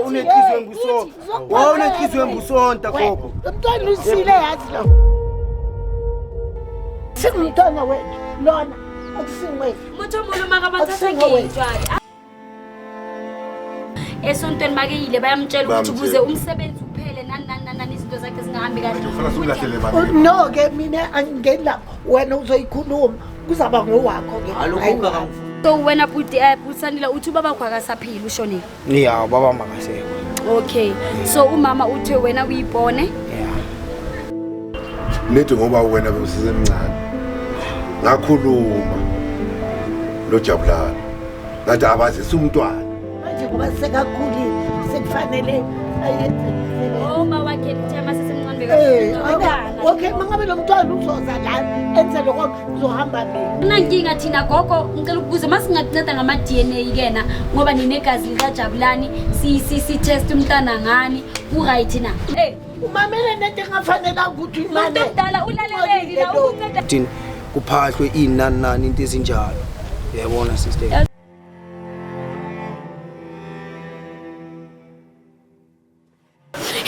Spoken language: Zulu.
Unenhliziyo embusonta. Wawunenhliziyo embusonta gogo. Umntwana usile yazi lo. Singumntwana wethu lona akusingwethu. Motho omuholo makabathatha Akusingo jwale. Esontweni makeyile bayamtshela ukuthi Bayamtshela. ukuze umsebenzi uphele nani nani nani nani izinto zakhe zingahambi kahle. Ufuna simlahlele ebandleni. No ke mina angingeni lapho wena uzoyikhuluma kuzaba ngowakho ke. Alokho Hayi wami. ungakangifuni. So wena bhuti bhuti uthi ubaba wakho akasaphili ushonile. Ya ubaba makasekho. Okay. So umama uthe wena uyibone. Ya. Nithi ngoba wena bewusesemncane. Ngakhuluma loJabulani. Ngathi abazise umntwana. Manje ngoba sekakhulile sekufanele ayenze imisebenzi. Oh ma wakhe uthe masesemncane Eh, bekafuna. okay mangabe lo mntwana uzoza la enze lokho kuzohamba mina. Kunankinga thina gogo ngicela ukubuza masingakunceda ngama DNA kena ngoba ninegazi likaJabulani si si si test umntana ngani ku right na. Eh Umamele nento engafanelanga ukuthi umuntu uyimamele. omdala ulaleleki la ukunceda Thini kuphahlwe inani nani into ezinjalo. Uyabona sister.